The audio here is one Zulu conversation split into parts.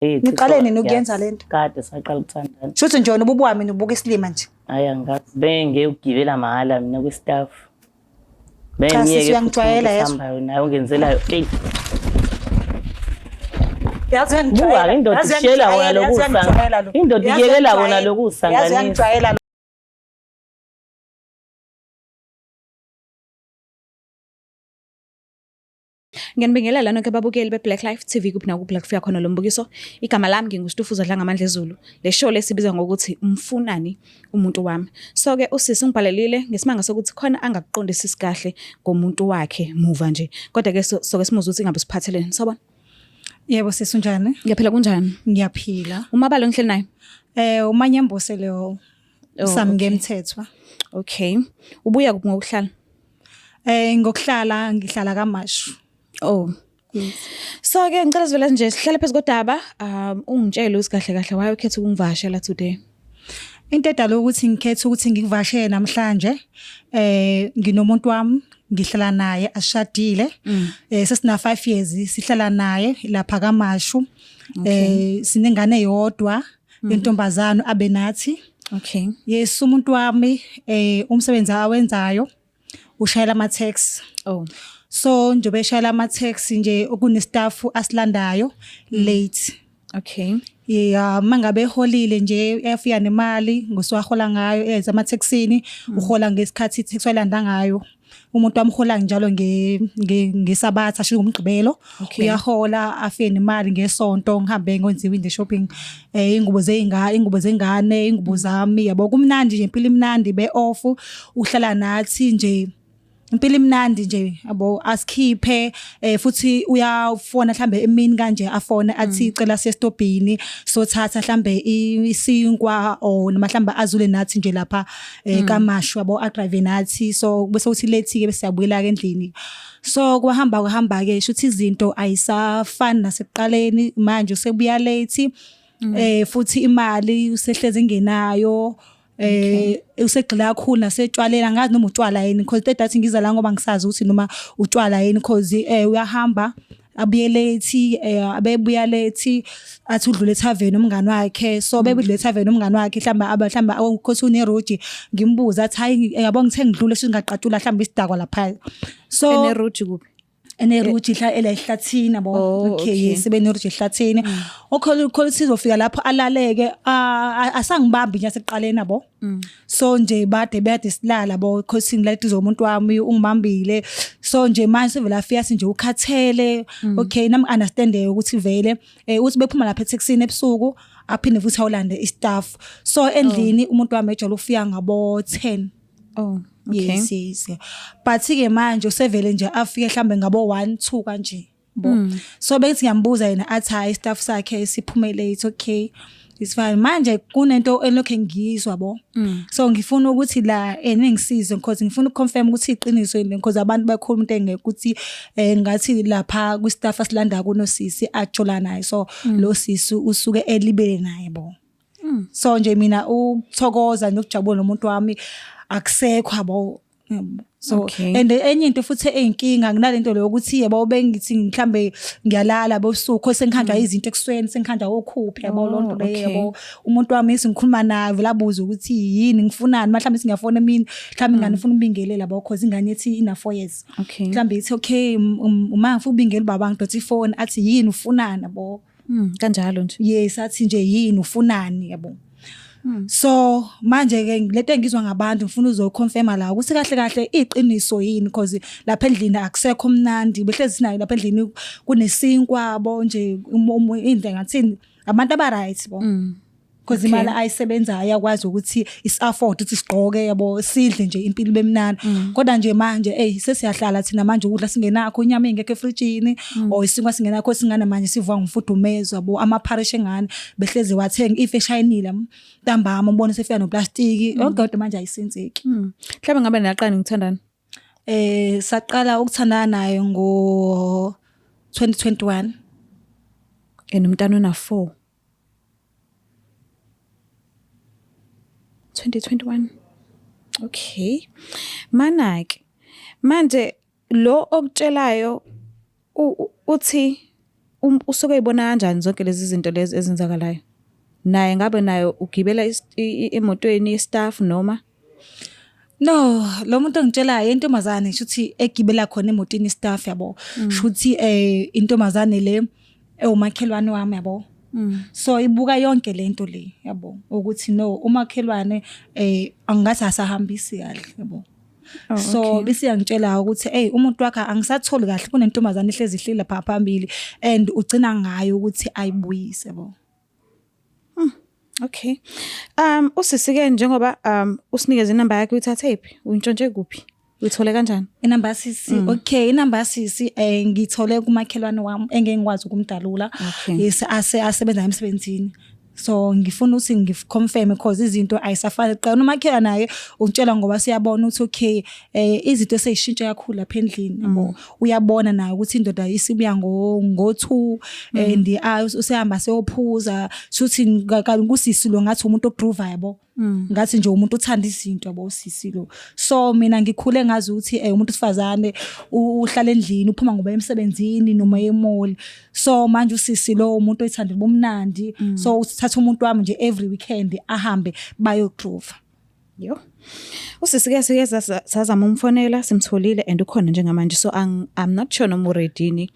Hey, Niqale nini ukuyenza lento? Kade saqala ukuthandana. Shuthi nje wena ububuka mina ubuka isilima nje. Hayi angazi. Bengeke ukugibela mahhala mina kwi-staff. Cha, sisi, uyangijwayela, yezwa. Hambayo naye ungenzelayo. Hey, Yazi Buka uyangijwayela. indoda Yazi ishiyela wona uyangijwayela, yazi lokusa. uyangijwayela lo. Indoda Yazi iyekela uyangijwayela. wona lokusanganisa. Yazi uyangijwayela lo. Ngiyanibingelela nonke ababukeli be-Black Life TV kuphi nakuphi la kufika khona lo mbukiso. Igama lami nginguStufuza Dlangamandla Zulu. Le show lesibiza ngokuthi umfunani umuntu wami. So ke usisi ungibhalelile ngesimanga sokuthi khona angakuqondisisi kahle ngomuntu wakhe muva nje. Kodwa ke soke simuzwe ukuthi ingabe siphathelene. Sawubona. Yebo sisi unjani? Ngiyaphila kunjani? Ngiyaphila. Umabalo ngihleli naye. Umanyembose lo Oh, Samke okay. Mthethwa. Okay. Ubuya kuphi ngokuhlala? Ngokuhlala ngihlala kaMashu. Oh. Yes. So ke ngicela sivele nje sihlale phezu kodaba ungitshele ukuthi kahle kahle why ukhetha ukungivakashela today. Into edala ukuthi ngikhethe ukuthi ngikuvashele namhlanje nginomuntu wami ngihlala naye ashadile sesina 5 years sihlala naye lapha kaMashu sinengane eyodwa intombazana abe nathi. Okay. Yes, umuntu wami umsebenzi awenzayo ushayela ama taxi. Oh. So njengoba eshayela ama taxi nje okune staff asilandayo late. Okay. Yeah, mangabe eholile nje efika nemali ngosuwahola ngayo eza emathekisini uhola ngesikhathi itaxi wayilanda ngayo. Umuntu wamhola njalo ngesabatha sho ngomgqibelo uyahola afike nemali ngesonto ngihambe ngenze window shopping ingubo zeyingane ingubo zengane ingubo zami yabo kumnandi nje impilo imnandi be off uhlala nathi nje impilo imnandi nje yabo asikhiphe futhi uyafona mhlambe emini kanje afone athi cela siye estobhini sothatha mhlambe isinkwa or noma mhlambe azule nathi nje lapha kaMashu yabo adrive nathi so bese uthi late ke bese siyabuyela ke endlini so kwahamba kuhamba ke shuthi izinto ayisafani nasekuqaleni manje usebuya late futhi imali usehlezi ingenayo usegxila kakhulu nasetshwaleni angazi noma utshwala yini because tedathi ngiza la ngoba ngisazi ukuthi noma utshwala yini because uyahamba abuye late abebuya late athi udlule ethaveni umngani wakhe so bebudlule ethaveni umngani wakhe mhlamba mhlamba ukhothi uneruji ngimbuza athi hayi yabo ngithe ngidlule singaqatshula mhlamba isidakwa lapha so Eneruji kuphi? Eneruji hla ela ehlathini yabo. Oh, Okay, okay. yes beneruji ehlathini okhona ukhona sizofika lapho alaleke asangibambi nje asekuqaleni yabo. So nje bade bade silala bo because ngilala duze umuntu wami ungibambile so nje manje sevela afika sinje ukhathele. Okay, nami understand ukuthi vele uthi bephuma lapha etaxini ebusuku aphinde futhi awulande istaff so endlini umuntu wami ejwayele ufika ngabo 10. Oh, okay. Yes, yes. But ke manje usevele nje afike mhlambe ngabo 1 2 kanje. Bo. So bethi ngiyambuza yena athi hayi staff sakhe siphume late okay. It's fine. Manje kunento elokhe ngiyizwa bo. So ngifuna ukuthi la ningisize because ngifuna ukuconfirm ukuthi iqiniso yini because abantu bakhuluma into engekho ukuthi ngathi lapha kwi staff asilanda kunosisi ajola naye. So lo sisi usuke elibele naye bo. So nje mina ukuthokoza nokujabula nomuntu wami akusekho yabo. So and enye into futhi eyinkinga nginalento leyo ukuthi yebo bengithi mhlambe ngiyalala bosuku sengihanjwa izinto ekuseni sengihanjwa okhuphi yabo lonto leyo yabo umuntu wami esingikhuluma naye vele abuze ukuthi yini ngifunani mhlawumbe singiyafona emini mhlawumbe ingane ifuna ubingelela yabo cause ingane ethi ina 4 years mhlawumbe ithi okay uma ngifuna ubingelela ubaba ngidonsa ifoni athi yini ufunani yabo. Kanjalo nje. Yes athi nje yini ufunani yabo. So manje ke lento engizwa ngabantu ngifuna uzoconfirma la ukuthi kahle kahle iqiniso yini because lapha endlini akusekho mnandi behlezi sinayo lapha endlini kunesinkwa bo nje indle ngathini abantu aba right bo. Because imali ayisebenzayo iyakwazi ukuthi is afford ukuthi sigqoke yabo sidle nje impilo bemnandi kodwa nje manje hey sesiyahlala thina manje ukudla singenakho inyama ingekho efrijini or isinkwa singenakho singane manje sivuka ngomfudumezo yabo amapharish engane behlezi wathenga if eshayinile ntambama ubone sefika noplastiki yonke into manje ayisenzeki. Mhlawumbe ngabe naqala ngithandana. Saqala ukuthandana naye ngo 2021. And umntana una 4. 2021. Okay. Mana ke manje lo okutshelayo uthi Usuke eyibona kanjani zonke lezi zinto lezi ezenzakalayo? Naye ngabe naye ugibela emotweni ye-staff noma? No, lo muntu ongitshelayo intombazane shuthi egibela khona emotweni staff yabo. Shuthi intombazane le ewumakhelwane wami yabo. So ibuka yonke lento le yabo ukuthi no umakhelwane angathi asahambisi kahle yabo. Oh, So okay. bese iyangitshela ukuthi hey umuntu wakhe angisatholi kahle kunentombazane ehlezi ihleli lapha phambili and ugcina ngayo ukuthi ayibuyise yabo. Okay. Usisi ke njengoba usinikeze inamba yakhe uyithathe phi? Uyintshontshe kuphi? Uyithole kanjani? Inamba sisi, okay, inamba sisi ngithole kumakhelwane wami engeke ngikwazi ukumdalula. Okay. Yes, ase asebenza emsebenzini. So ngifuna ukuthi ngiconfirm because izinto ayisafani kuqala. Umakhelwane naye ungitshela ngoba siyabona ukuthi okay izinto seyishintshe kakhulu lapha endlini yabo. Uyabona naye ukuthi indoda isibuya ngo 2 and usehamba seyophuza shuthi kusisi lo ngathi umuntu ogroove yabo. Ngathi nje umuntu uthanda izinto yabo usisi lo. So mina ngikhule ngazi ukuthi umuntu osifazane uhlala endlini uphuma ngoba emsebenzini noma emall. So manje usisi lo umuntu oyithandela ubumnandi. So uthatha umuntu wami nje every weekend ahambe bayogroove. Yo. Usisi ke sike sazama umfonela simtholile and ukhona njengamanje, so I'm not sure noma uready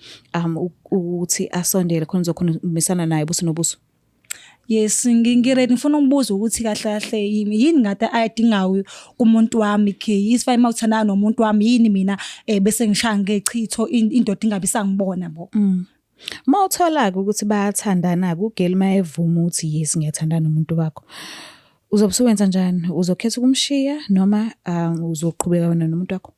ukuthi asondele khona uzokhona umisana naye buso nobuso. Yes, ngiready, ngifuna ukubuza ukuthi kahle kahle yini ngade ayidingayo kumuntu wami ke isifane mawuthandana nomuntu wami yini mina bese ngishaya ngechitho indoda ingabe isangibona bo. Mawuthola ke ukuthi bayathandana ke ugirl mayevuma ukuthi yes ngiyathandana nomuntu wakho. Uzobe usuwenza njani? Uzokhetha ukumshiya noma uzoqhubeka wena nomuntu wakho?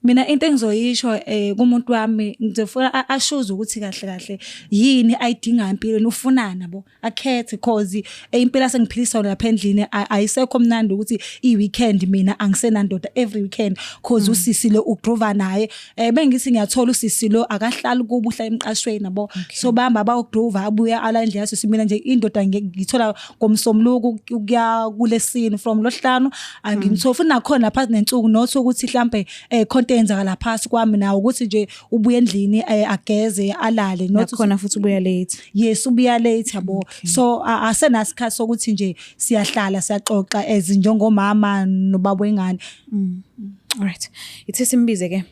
Mina into engizoyisho kumuntu wami ngizofuna ashuze ukuthi kahle kahle yini ayidingayo empilweni, ufunani yabo, akhethe cause impilo asengiphilisa lapha endlini ayisekho mnandi ukuthi i-weekend mina angisenandoda every weekend cause usisi lo ugroove naye. Bengithi ngiyathola usisi lo akahlali kubo, uhlala emqashweni yabo, so bahamba bayogroove abuya ala endlini yasisi. Mina nje indoda ngithola ngomsombuluko ukuya kulesini from losihlanu angimtholi futhi nakhona lapha nensuku not ukuthi mhlambe khonto eyenzakala phasi kwami nawo ukuthi nje ubuye endlini ageze alale not Nakhona futhi ubuya late. Yes, ubuya late yabo. So asenasikhathi sokuthi nje siyahlala siyaxoxa as njengomama nobaba wengane. All right. Ithi simbize ke.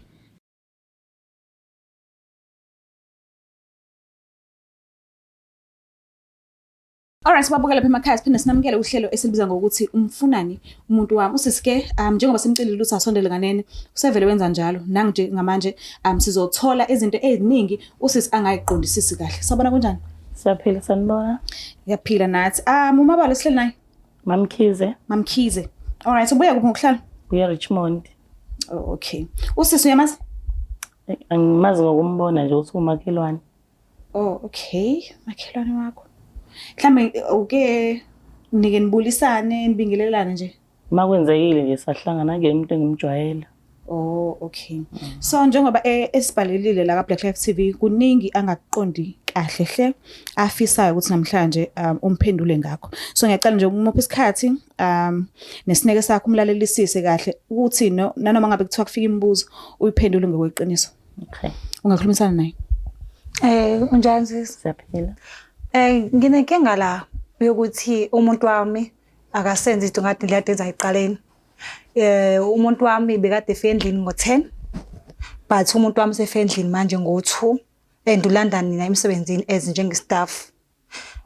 Alright, sibabukela lapha emakhaya siphinde sinamukele uhlelo esilibiza ngokuthi umfunani umuntu wami. Usisi ke njengoba simcelile ukuthi asondele nganene, usevele wenza njalo. Nanje ngamanje sizothola izinto eziningi usisi angayiqondisisi kahle. Sabona kunjani? Siyaphila, sanibona. Ngiyaphila nathi. Umabalo sihleli naye. Mamkhize. Mamkhize. Alright, ubuya kuphi ngokuhlala? Uya Richmond. Oh, okay. Usisi uyamazi? Angimazi ngokumbona nje ukuthi umakhelwane. Oh, okay. Makhelwane wakho. Mhlambe uke nike nibulisane, nibingelelane nje. Makwenzekile nje sahlangana ke umuntu engimjwayela. Oh, okay. So njengoba esibhalelile la ka Black Life TV kuningi angakuqondi kahle hle afisayo ukuthi namhlanje umphendule ngakho. So ngiyacela nje ukumupha isikhathi nesineke sakho umlalelisise kahle ukuthi no nanoma ngabe kuthiwa kufika imibuzo uyiphendule ngokweqiniso. Okay. Ungakhulumisana naye? Unjani sisi? Siyaphila. Nginenkinga la yokuthi umuntu wami akasenzi izinto ngathi ndlela enza eqaleni. Umuntu wami bekade efika endlini ngo-10 but umuntu wami usefika endlini manje ngo-2 and ulanda nina emsebenzini as njenge-staff.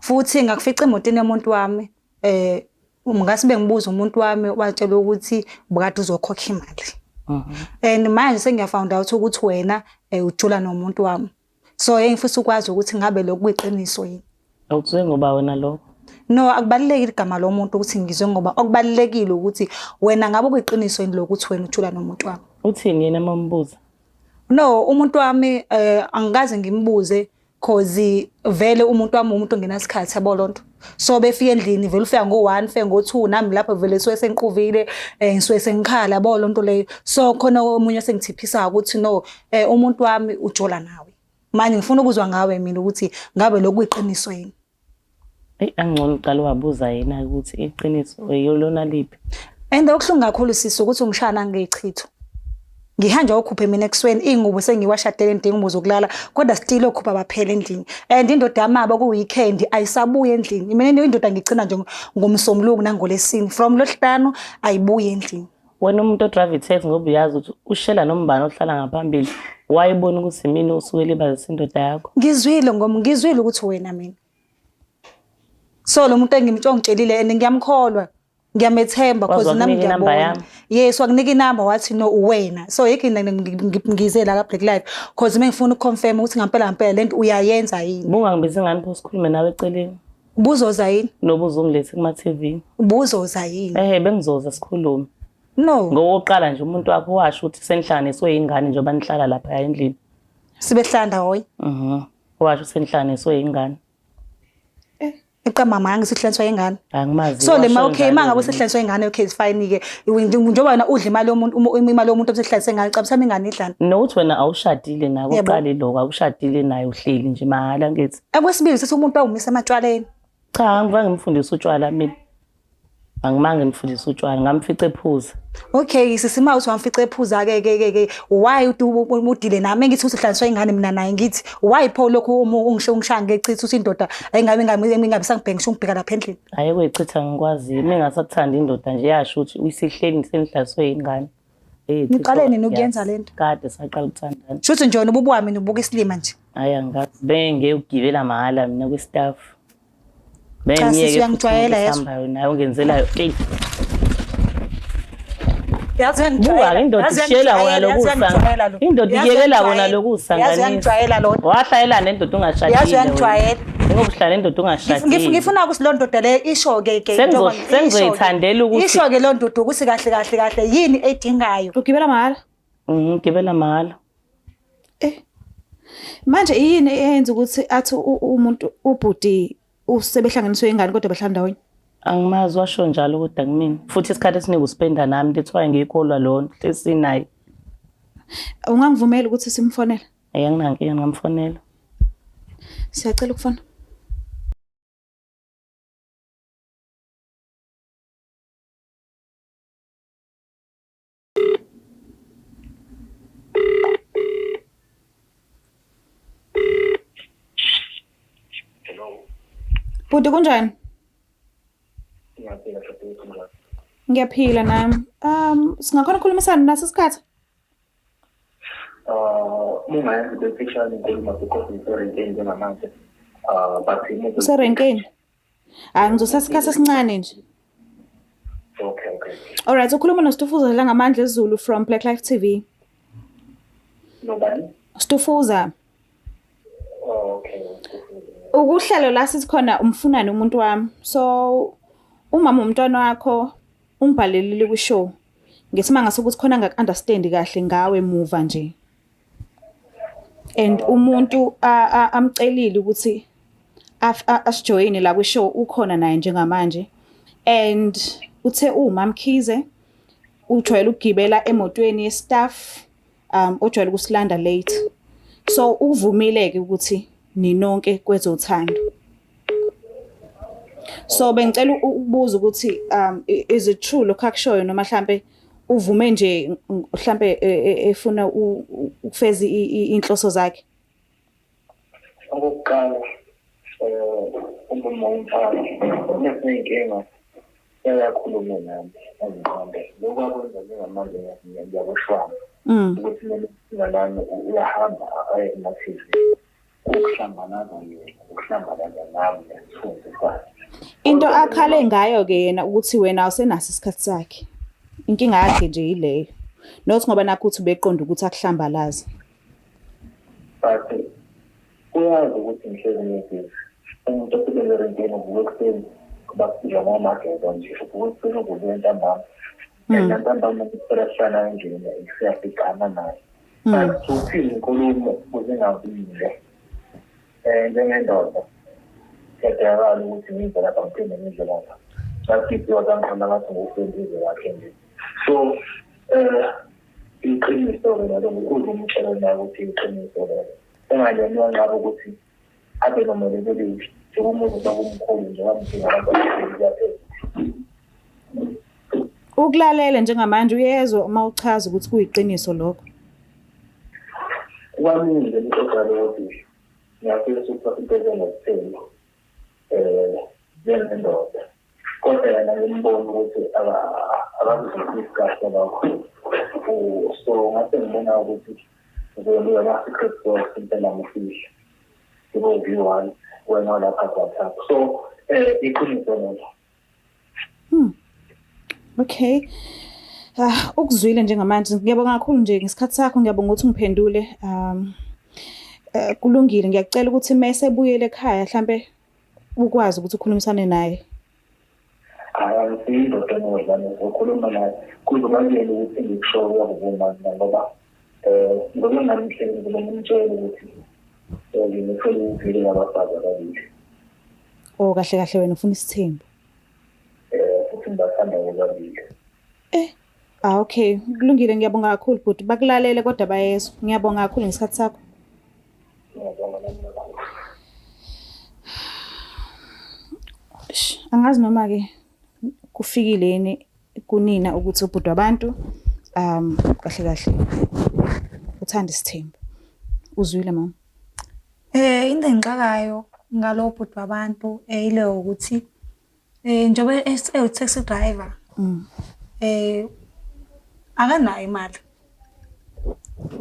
Futhi ngakufica emotweni yomuntu wami ngase bengibuza umuntu wami watshela ukuthi bukade uzokhokha imali. And manje sengiya-found out ukuthi wena ujula nomuntu wami. So engifisa ukwazi ukuthi ngabe lokhu kuyiqiniso yini. Awuzwe ngoba wena lokho? No, akubalulekile igama lomuntu ukuthi ngizwe ngoba okubalulekile ukuthi wena ngabe kuyiqiniso yini lokuthi wena ujula nomuntu wami. Uthini yena mambuza? No, umuntu wami angikaze ngimbuze cause vele umuntu wami umuntu ongenasikhathi yabo lonto. So befika endlini vele ufika ngo-1 ufike ngo-2 nami lapho vele suke sengiquvile ngisuke sengikhala yabo lonto leyo. So khona omunye osengithiphisayo ukuthi no umuntu wami ujola nawe. Manje ngifuna ukuzwa ngawe mina ukuthi ngabe lokhu kuyiqiniso yini. Eyi, angcono uqale wabuza yena ukuthi iqiniso eyolona liphi. And okuhlungu kakhulu sisi ukuthi ungishaya nangechitho. Ngihanjwa okhuphe mina ekusweni iy'ngubo sengiwashadele ngidinga ingubo zokulala kodwa still okhupha baphela endlini and indoda yamabo ku-weekend ayisabuyi endlini. Mina indoda ngigcina nje ngomsombuluko nangolwesine from Lwesihlanu ayibuyi endlini. Wena umuntu odrive i-taxi ngoba uyazi ukuthi ushela nombani ohlala ngaphambili wayebona ukuthi imini osuke elibazisa indoda yakho. Ngizwile ngom ngizwile ukuthi wena mina. So lo muntu engimtshongitshelile and ngiyamkholwa. Ngiyamethemba Waze cause nami wakunika inamba ngiyabona. yami? Yes, wakunika inamba wathi no uwena. So yikho ngize la ka Black Life cause mengifuna ukuconfirm ukuthi ngampela ngampela lento uyayenza yini. Bungangibizi ngani pho sikhulume nawe eceleni? Ubuzoza yini? Noba uzongilethe kuma-TV. Ubuzoza yini? Ehhe bengizoza sikhulume. No. Ngokokuqala nje umuntu wakho washo ukuthi senihlanganiswe yingane njengoba nihlala lapha endlini. Sibehlala ndawonye. Mhm. Washo senihlanganiswe yingane. Iqamba amanga sihlanganiswa ingane. Angimazi. So le ma washo okay njalo mangabe mina. usehlanganiswa ingane okay it's fine ke. Njengoba wena udla imali yomuntu imali yomuntu osehlanganiswe ingane cabisa ingane idlana. Nokuthi wena awushadile naye Yebo. uqale lokho awushadile naye uhleli nje mahhala ngithi. Okwesibili sithi umuntu awumisa ematshwaleni. Cha angivange ngimfundise utshwala mina. Angimange ngimfundise utshwala ngamfica ephuza. Okay sisi ma uthi wamfica ephuza ke ke ke ke why udile nami ngithi uthi uhlanganiswa ingane mina naye ngithi why pho lokhu uma ungisho ungishaya ngechitha uthi indoda ayingabe ingabe ingabe sangibheka ngisho ngibheka lapha endlini. Hayi kuyichitha ngikwazi. Mina ngasakuthanda indoda nje yasho ukuthi uyisihleli senihlaswe ingane. Eh, Niqale nini ukuyenza lento? Kade saqala ukuthandana. Shuthi nje wena ububuka mina ubuka isilima nje. Hayi angazi. Bengeke ugibela mahhala mina kwi-staff. Cha, sisi, Bengiyeke uyangijwayela, yezwa. Hambayo naye ongenzelayo. Eyi, Yazi Buka indoda ishiyela wona lokusanga. Indoda iyekela wona Yazi lokusanganisa. uyangijwayela lona. Wahlayela nendoda ungashadile. Yazi uyangijwayela. Ngoba uhlala nendoda ungashadile. Ngifuna ukuthi loo ndoda leyo isho ke ke Sengizoyithandela ukuthi isho ke loo ndoda ukuthi kahle kahle kahle yini edingayo. Ugibela mahhala? Ngigibela mahhala. Eh. Manje yini eyenza ukuthi athi umuntu ubhuti usebehlanganiswe ingane kodwa bahlala ndawonye? Angimazi washo njalo kodwa kumina. Futhi isikhathi esiningi uspenda nami that's why ngiyikholwa lona hlesinaye. Ungangivumela ukuthi simfonele? Hayi anginankinga ngingamfonela. Siyacela ukufona. Hello. Bhuti kunjani? Ngiyaphila futhi kunjani? Ngiyaphila nami. Singakhona ukukhulumisana naso isikhathi? Mungayenza into emfishane ngikhuluma because ngiserenkeni njengamanje. But imuzi Userenkeni? Hayi ngizothatha isikhathi esincane nje. Okay, okay. Alright, ukhuluma noStufuza Dlangamandla Zulu from Black Life TV. Nobani? Stufuza, Oh, okay. ukuhlelo la sithi khona umfunani umuntu wami. So umama umntwana wakho ungibhalelile kwi-show. Ngesimanga sokuthi khona angaku-understand kahle ngawe muva nje. And umuntu amcelile ukuthi asijoyine la kwi-show ukhona naye njengamanje. And uthe uma Mkhize ujwayele ukugibela emotweni ye-staff ojwayele ukusilanda late. So uvumile ke ukuthi ninonke kwezothando. So bengicela ukubuza ukuthi is it true lokho akushoyo noma mhlambe uvume nje mhlambe efuna ukufeza inhloso zakhe? Okokuqala umama womfana unezinkinga uyakhuluma nami engiqonde. Lokhu akwenza njengamanje ngiyakushwama. Ukuthi mina nami uyahamba aye ema-TV. Ukuhlangana yena, ukuhlangana nami nesithunzi sakhe. Into akhale ngayo ke yena ukuthi wena awusenaso isikhathi sakhe. Inkinga yakhe nje yileyo. Not ngoba nakho uthi ubeqonda ukuthi akuhlambalaze. But uyazi ukuthi ngihlezi ngibhizi. Umuntu osebenza erenkeni uvuka ekuseni kuba kufika ngomageza nje uvuka ekuseni uvuke ntambama. And ntambama kuphela sihlala endlini siyaficana naye. But uthini inkulumo ukuze ingabile. Njengendoda kuyadingakala ukuthi ngize lapha ngiphinde ngize lapha. Bakhiphiwa kanqona ngathi ngufendile wakhe nje. So iqiniso-ke nalo ukuze umtshele naye ukuthi iqiniso lelo. Ungaleni wanqaba ukuthi abe nomelekeleli njengomuntu sokumkhulu nje wamdinga abantu abaphezulu. Ukulalele njengamanje uyezwa uma uchaza ukuthi kuyiqiniso lokho. Kwami nje ngixoxa ukuthi ngiyafisa ukuthatha into enjengesithembu njengendoda, kodwa yena ngimbona ukuthi akakuzwisisi kahle lokho. So ngase ngibona ukuthi ngizobuya ama-secret box impela ngifihle ngibe V1 wena olapha ku-WhatsApp. So iqiniso lelo. Okay. Ah, ukuzwile njengamanje. Ngiyabonga kakhulu nje ngesikhathi sakho, ngiyabonga ukuthi ungiphendule. Kulungile, ngiyakucela ukuthi mese ebuyele ekhaya mhlambe ukwazi ukuthi ukhulumisane naye. Hhayi, angisiyo indoda enodlame, ngizokhuluma naye kuzobaluleka ukuthi ngikushoyo uyakuvuma mina ngoba ngoba ngamhleli ngizobe ngimtshela ukuthi ngimthole uvile ngabafazi ababili. Oh, kahle kahle wena ufuna isithembu. Futhi ngibathanda bobabili. Ah, okay. Kulungile, ngiyabonga kakhulu bhuti. Bakulalele kodwa bayezwa. Ngiyabonga kakhulu ngesikhathi sakho. Ngiyabonga nami kakhulu. Angazi noma ke kufikile yini kunina ukuthi ubhuti wabantu kahle kahle uthanda isithembu. Uzwile mama? Into engixakayo ngalo bhuti wabantu ile ukuthi njengoba ewu-taxi driver akanayo imali.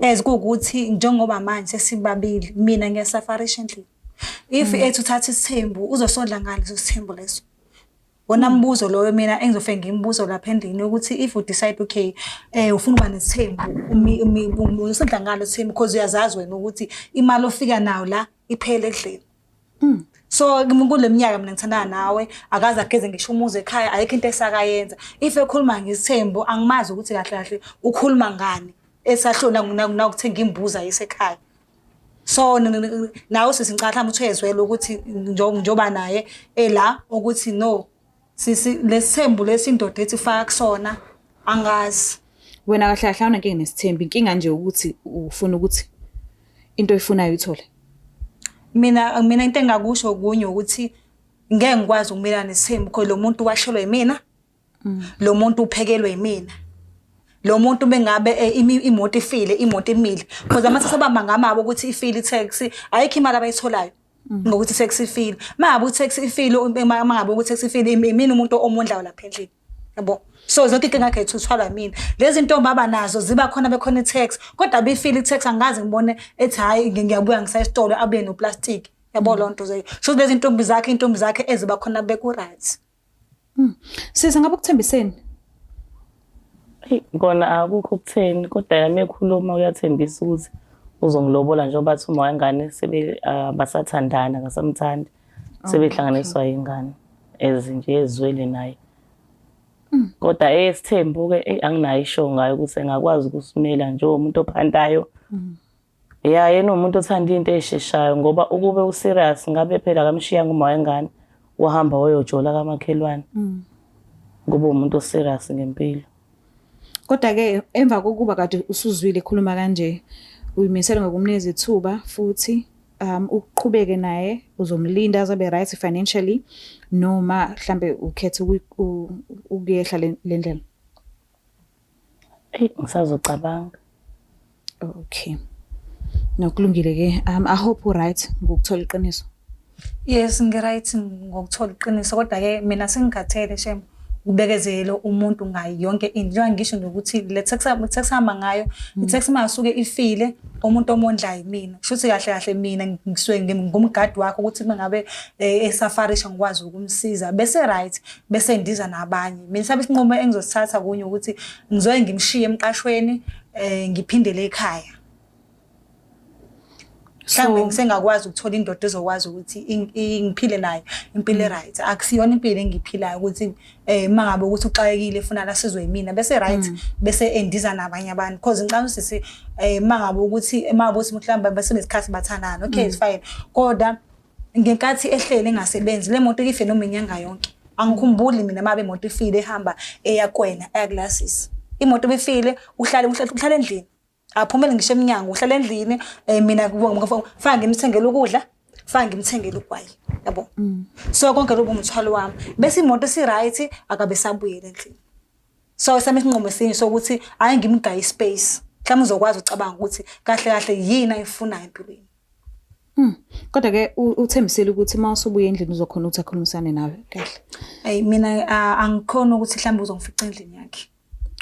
As kuwukuthi njengoba manje sesibabili mina ngiyasafarisha endlini. If ethi uthatha isithembu uzosondla ngani leso sithembu leso? Wona mbuzo loyo mina engizofike ngimbuzo lapha endlini ukuthi if u decide okay ufuna ukuba nesithembu uzosondla ngalo sithembu because uyazazi wena ukuthi imali ofika nayo la iphele ekudleni. So kule minyaka mina ngithandana nawe akaze ageze ngisho umuzi ekhaya, ayikho into esakayenza. If ekhuluma ngesithembu angimazi ukuthi kahle kahle ukhuluma ngani, esahlona nakuthenga imbuzi ayisekhaya. So nawe sisi ngicabanga mhlawumbe ukuthi uyezwela ukuthi njengoba naye ela ukuthi no sisi lesithembu lesi indoda ethi faka kusona angazi. Wena kahle kahle awunankinga nesithembu, inkinga nje ukuthi ufuna ukuthi into oyifunayo uyithole. Mina into engakusho kunye ukuthi ngeke ngikwazi ukumelana nesithembu because lo muntu washelwa yimina, lo muntu uphekelwe yimina. Lo muntu bengabe imoto ifile, imoto imile because amathatha abamba ngamabo ukuthi ifile i-taxi, ayikho imali abayitholayo ngokuthi i-taxi ifile. Mangabe u-taxi ifile, mangabe ukuthi ifile imina umuntu omondlayo lapha endlini. Yabo. So zonke inkinga yakhe ithwalwa yimina. Lezi ntombi abanazo ziba khona bekhona i-taxi, kodwa bifile i-taxi angikaze ngibone ethi hhayi ngiyabuya ngisaya esitolo abuye noplastic. Yabo loo nto leyo. So lezi ntombi zakhe, intombi zakhe eziba khona beku-right. Sisi ngabe ukuthembiseni? Eyi, kona akukho ukutheni kodwa yena mekhuluma uyathembisa ukuthi uzongilobola njengoba athi uma wengane sebe basathandana akasamthandi, sebehlanganiswa yingane ezinje ezwele naye. Kodwa eyesithembu-ke eyi anginayo isho ngayo ukuthi engakwazi ukusimela njengomuntu ophantayo. Ya, yena umuntu othanda into ey'sheshayo ngoba ukube u-serious ngabe phela akamshiyanga uma wengane wahamba wayojola kamakhelwane. Kube umuntu o-serious ngempilo. Kodwa-ke emva kokuba kade usuzwile ekhuluma kanje, uyimisele ngokumnikeza ithuba futhi uqhubeke naye, uzomlinda aze abe right financially noma mhlambe ukhethe ukuyehla le ndlela? Eyi, ngisazocabanga. Okay. No, kulungile-ke. I hope u-right ngokuthola iqiniso. Yes, ngi-right ngokuthola iqiniso kodwa-ke mina sengikhathele shem ukubekezela umuntu ngayo yonke into. Njengoba ngisho nje ukuthi le taxi taxi ahamba ngayo, i-taxi mangasuke ifile umuntu omondlayo imina. Kusho ukuthi kahle kahle mina ngisuke ngumgadi wakhe ukuthi uma ngabe esafarisha ngikwazi ukumsiza bese right bese ndiza nabanye. Mina mhlawumbe isinqumo engizosithatha kunye ukuthi ngizoye ngimshiye emqashweni ngiphindele ekhaya. Mhlawumbe ngisengakwazi ukuthola indoda ezokwazi ukuthi ngiphile nayo impilo e-right. Akusiyona impilo engiyiphilayo ukuthi uma ngabe ukuthi uxakekile efuna asizwe yimina bese right bese endiza nabanye abantu because ngicabanga sisi uma ngabe ukuthi uma ngabe ukuthi mhlawumbe bese nesikhathi bathandana, okay it's fine. Kodwa ngenkathi ehlele engasebenzi le moto ife noma inyanga yonke. Angikhumbuli mina uma imoto ifile ehamba eya kuwena eya kula sisi. Imoto ibifile uhlale uhlale endlini. Aphumele ngisho emnyango uhlala endlini mina faka ngimthengele ukudla, faka ngimthengele ugwayi, yabo. So konke lokho umthwalo wami. Bese imoto isi-right akabe sabuyela endlini. So sami isinqumo sinye sokuthi hayi, ngimgaye ispace, mhlawumbe uzokwazi ucabanga ukuthi kahle kahle yini ayifunayo empilweni. Kodwa-ke uthembisile ukuthi uma usubuya endlini uzokhona ukuthi akhulumisane nawe kahle. Ayi, mina angikhona ukuthi mhlawumbe uzongifica endlini yakhe.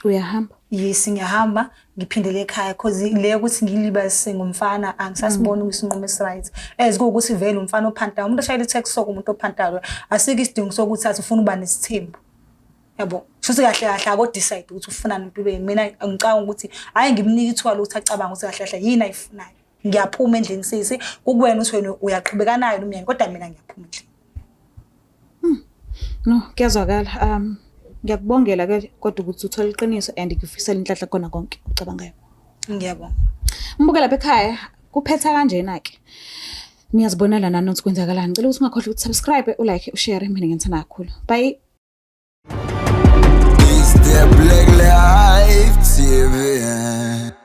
Uyahamba? Yes, ngiyahamba, ngiphindele ekhaya, cause le yokuthi ngilibazise ngomfana angisasiboni isinqumo esi-right, as kuwukuthi vele umfana ophantayo, umuntu oshayela i-taxi, soke umuntu ophantayo, asikho isidingo sokuthi athi ufuna uba nesithembu, yabo. Shuthi kahle kahle ako-decide ukuthi ufunani empilweni. Mina ngicabanga ukuthi hhayi, ngimnike ithuba lokuthi acabange ukuthi kahle kahle yini ayifunayo. Ngiyaphuma endlini, sisi, kukuwena ukuthi wena uyaqhubeka nayo noma uyani, kodwa mina ngiyaphuma endlini. No, kuyazwakala. Ngiyakubongela ke kodwa ukuthi uthole iqiniso and ngifisela inhlanhla kona konke ocabangayo. Ngiyabonga. Mbuke lapha ekhaya kuphetha kanjena ke. Niyazibonela nani ukuthi kwenzakalani. Ngicela ukuthi ungakhohlwa ukuthi subscribe, ulike, ushare. Mina ngiyithanda kakhulu. Bye. It's the Black Life TV.